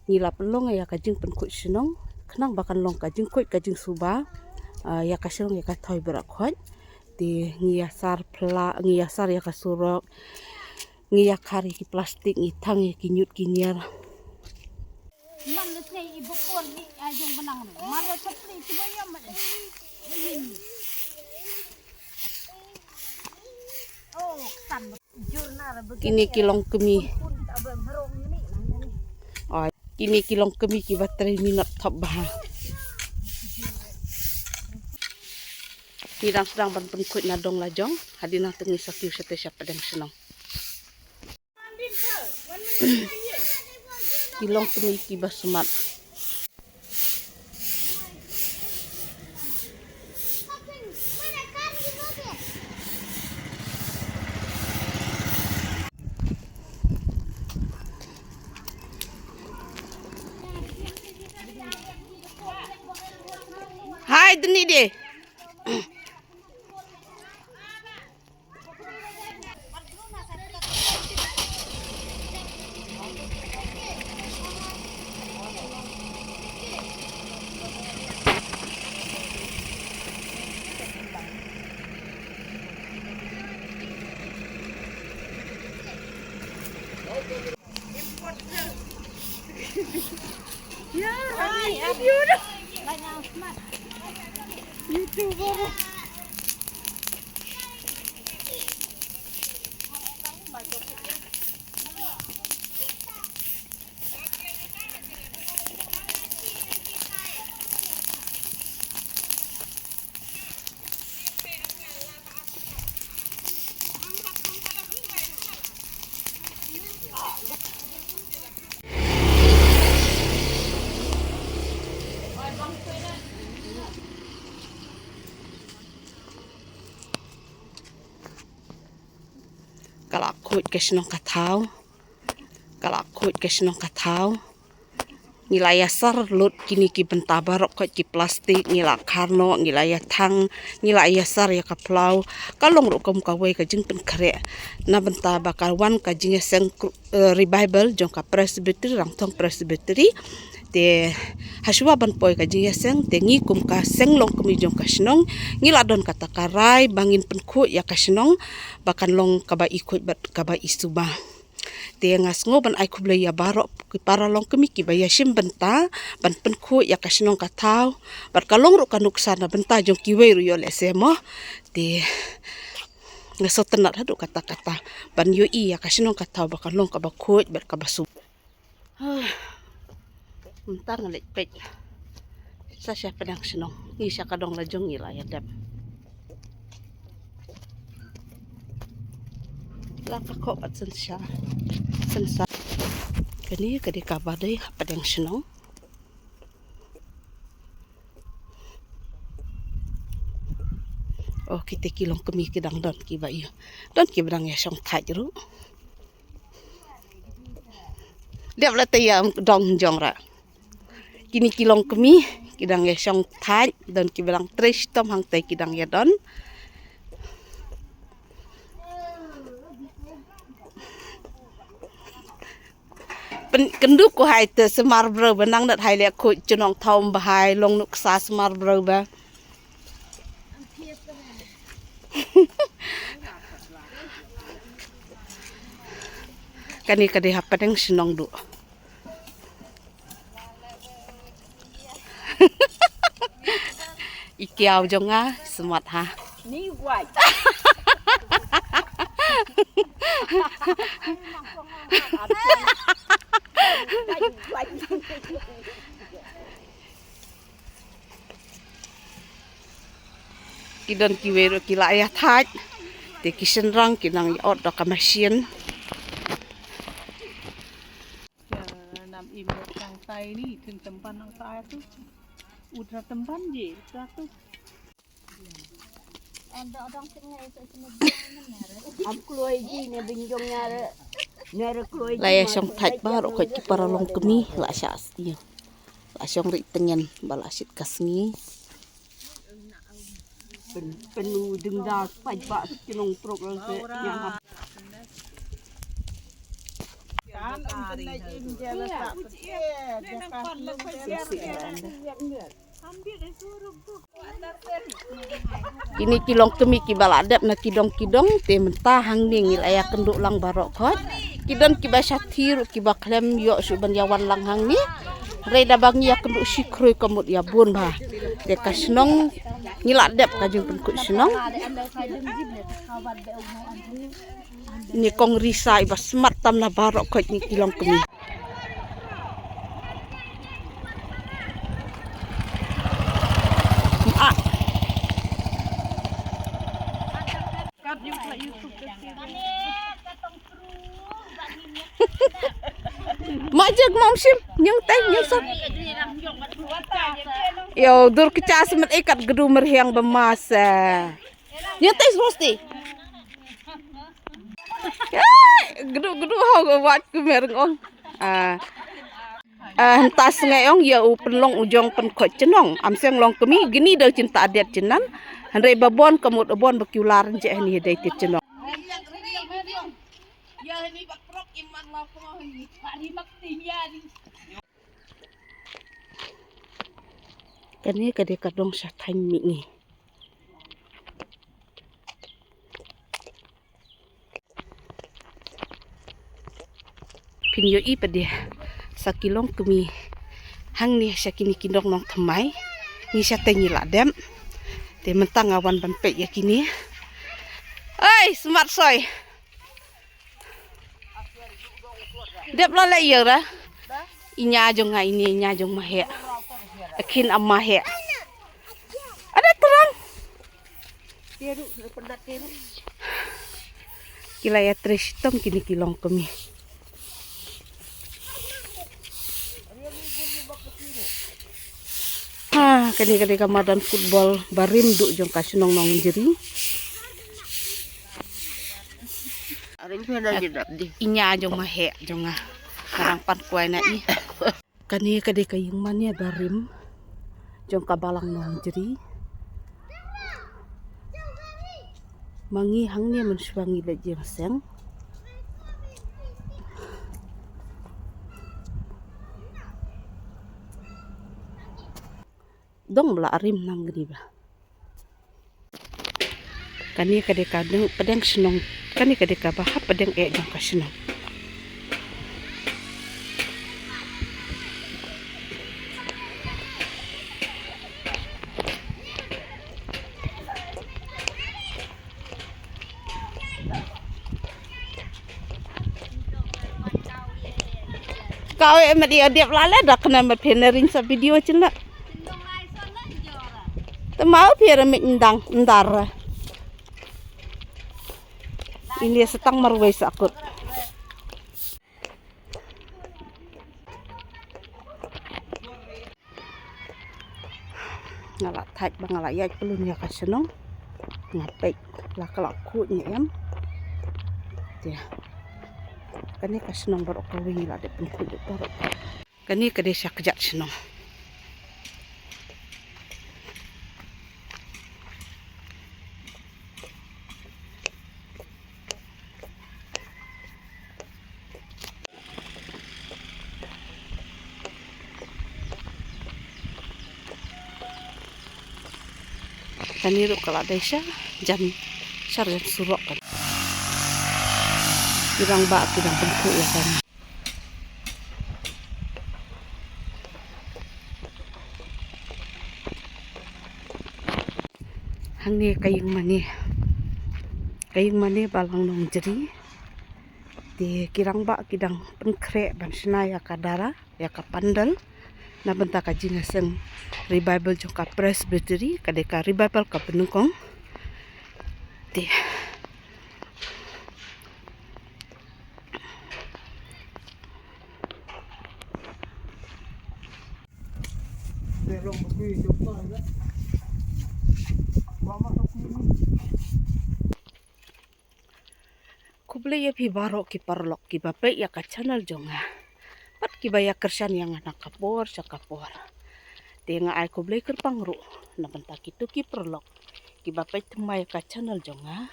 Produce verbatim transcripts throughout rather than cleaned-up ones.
Ngi la pynlong ïa ka jingpynkhuid shnong khnang ba kan long ka jingkhuid ka jingsuba, ah, ïa ka shnong ïa ka thaw baroh khoit. Te ngi ïa sar pla, ngi ïa sar ïa ka surok, ngi ïa khar ïa ki plastik, ngi thang ïa ki ñiut ki ñiar. Kine ki longkmie. Ai, kine ki longkmie kiba trei minot thop bha. Ngi dang sdang ban pynkhuid na dong la jong, hadien nangta ngin sa kiew shatei sha pdeng shnong. Ki longkmie kiba smat. Hai, deni de. Ka la khuid ka shnong ka thaw. Ka la khuid ka shnong ka thaw. Ngi la ïa sar lut kine ki bynta baroh khoit ki plastik, ngi la khar noh, ngi la ïa thang, ngi la ïa sar ïa ka phlaw. Ka long ruh kum kawei ka jingpynkhreh na bynta ba ka wan ka jingïaseng kru-, eh, revival jong ka Presbytery, Rangthong Presbytery. Te hashwa ban poi ka jingïaseng, te ngi kum ka seng longkmie jong ka shnong, ngi la don kata ka rai ba ngin pynkhuid ïa ka shnong ba kan long kaba i khuid bad kaba i suba. Te nga sngew ban ai khublei ïa baroh ki para longkmie kiba ïashim bynta ban pynkhuid ïa ka shnong ka thaw, bad ka long ruh ka nuksa na bynta jong kiwei ruh ïoh lehse mo. Te nga sngewtynnat haduh katta katta ban ïohi ïa ka shnong ka thaw ba kan long kaba khuid bad kaba suba. Mynta nga leit peit sa sha pdeng shnong, ngi sha ka dong la jong ngi la ïa dep. La ka khoh pat shen sha, shen sha. Kane ka dei kaba dei ha pdeng shnong. Oh, kita ki longkmie ki dang don kiba ïa, don kiba dang ïa shong thait ruh. Dep la te ïa dong jong ra. Kine ki longkmie ki dang ïa shong thait, don kiba dang trei shitom hangtei ki dang ïa don. Pyn-, kynduh ko hai te sumar briew ba nang dat hai leh khuid chnong thaw ba hai long nuksa sumar briew ba. Kane ka dei ha pdeng shnong duh. I kiaw jong nga smat ha. Ni wai. Ki don kiwei ruh ki la ïa thait. Te ki shynrang ki nang ïa ot da ka machine. Nam im tang tai ni, thun tempan nang tai tu. Udra tempan je, tu tu. Am kloi ji ne binjong nyare. Nyare kloi ji. La ïa shong thait baroh khoit ki para longkmie la sha stia. La shong ri tyngen ba la shit ka sngi. Pen, pen u ding da pait ba ki nong trok lang te nyang hap. Kine ki longkmie kiba la dep na ki dong ki dong, te mynta hangne ngi la ïakynduh lang baroh khoit. Ki don kiba sha thir, kiba khlem ïoh shuh ban ïawan lang hangne. Hynrei da ba ngi ïakynduh shi khrui ka mut ïa bun bha. Te ka shnong ngi la dep ka jingpynkhuid shnong. Ni kong Risa iba smat tam na baroh khoit ni ki longkmie. Ah. Ma jek mam shim, nyung tai, nyung sat. Yo, dur kcha smet ikat gedu merhiang bemasa. Nyung tai rosti. Gdu gdu ho ga wat ku mer ngong. Ah. Ah, hynta sngai ong ïa u pynlong u jong pynkhuid shnong. Am seng longkmie gini da u chin ta adet chinan. Hynrei ba bon ka mut u bon ba ki u lar nje hani dei tit shnong. Kane ka dei ka dong sha thaiñ mihngi. Phin ïohi pat de sa ki longkmie hangne sha kine ki dong nongthymmai. Ngi shatei ngi la dep. Te mynta nga wan ban peit ïa kine. Oi, smat soi. Dep la leh ïa ra. Inya jong nga ine, inya jong ma heh. Akin ama heh. Ada terang. Ki la ïa trei shitom kine ki longkmie. Ha, kane ka dei ka madan football barim duh jong ka shnong Nongjri. Inya jong ma heh jong nga. Ngarang pan kwai na i. Kane ka dei ka ïing mane barim jong ka balang Nongjri. Ma ngi hangne mynshuwa ngi leit ïing seng. Dong ba la rim nang gni ba. Kane ka dei ka deng pdeng shnong, kane ka dei ka ba hap pdeng eh jong ka shnong. Kau eh madi adep lale dak na ma phenerin sa video chin la. Te mau pher mit ndang ndar. Ini setang marwei sakut. Nga la thait ba nga la ïaid pylun ïa ka shnong. Nga peit la ka la khuid ne em. Te kane ka shnong baroh kawei ngi la dep pynkhuid baroh. Kane ka dei sha kjat shnong. Kane ruh ka la dei sha jan, sha jan surok kan. Ki rangbah ki dang pynkhuid ïa kane. Hangne ka ïing mane. Ka ïing mane balang Nongjri. Te ki rangbah ki dang pynkhreh ban shna ïa ka dara, ïa ka pandal. Na bynta ka jingïaseng revival jong ka Presbytery, ka dei ka revival kaba nyngkong. Te Khublei ïa phi baroh ki paralok kiba peit ïa ka channel jong nga. Bad kiba ïa kyrshan ïa nga na ka por sha ka por. Te nga ai khublei kyrpang ruh na bynta kito ki paralok kiba peit thymmai ïa ka channel jong nga.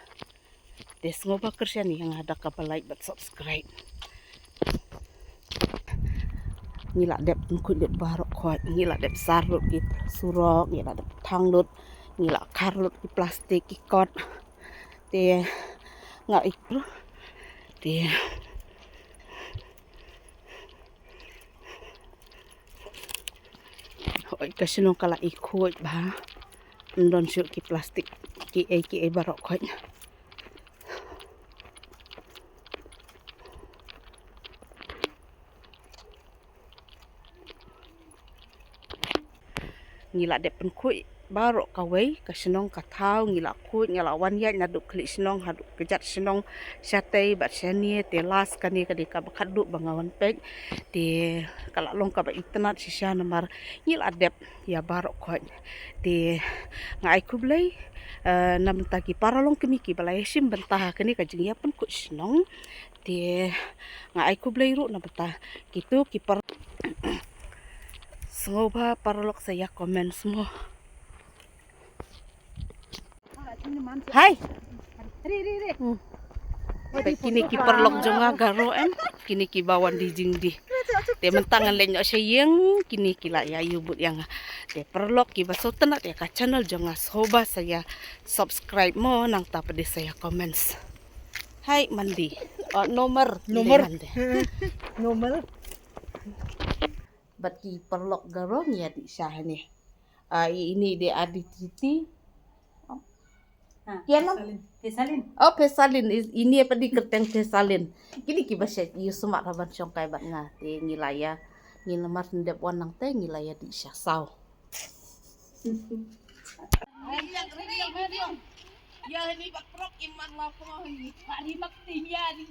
Te sngewbha kyrshan ïa nga da kaba like bad subscribe. Ngi la dep pynkhuid lut baroh khoit, ngi la dep sar lut ki surok, ngi la dep thang lut, ngi la khar lut ki plastik ki kot. Te nga i te Hoi, ka shnong ka la i khuid bha. Ym don shuh ki plastik, ki ei ki ei baroh khoit. Ngi la dep pynkhuid baroh kawei ka shnong ka thaw, ngi la khuid, ngi la wan ïaid naduh khlieh shnong haduh kjat shnong shatei bad shane. Te last kane ka dei kaba khatduh ba nga wan peit. Te ka la long kaba itynnad shisha namar ngi la dep ïa baroh khoit. Te nga ai khublei, eh, na bynta ki paralok kmie kiba la ïashim bynta ha kane ka jingïapynkhuid shnong. Te nga ai khublei ruh na bynta kito ki par Sngewbha paralok sa ïa comments mo. Hai. Hmm. Te kine ki paralok jong nga Garo em, kine kiba wan die jingdie. Te mynta ngan leit noh sha ïing, kine ki la ïa ïubud ïa nga. Te paralok kiba sngewtynnat ïa ka channel jong nga sngewbha sa ïa subscribe mo, nangta pat de sa ïa comments. Hai mandi. Oh, nomer. Nomer. Mandi. Nomer. Bad ki paralok Garo ngi ïa dih sha hangne. Ah, i-, ini de Aditi. Ha, Kian Phesalin. Phesalin. Oh, Phesalin. I-, ini pat de kyrteng Phesalin. Kine kiba shet ïa sumar haban shongkai bad nga. Te ngi la ïa, ngi namar ndep wan nangta ngi la ïa dih sha saw. Ïa, ini bad prok iman la pung ini. Bari mak tin ïa di.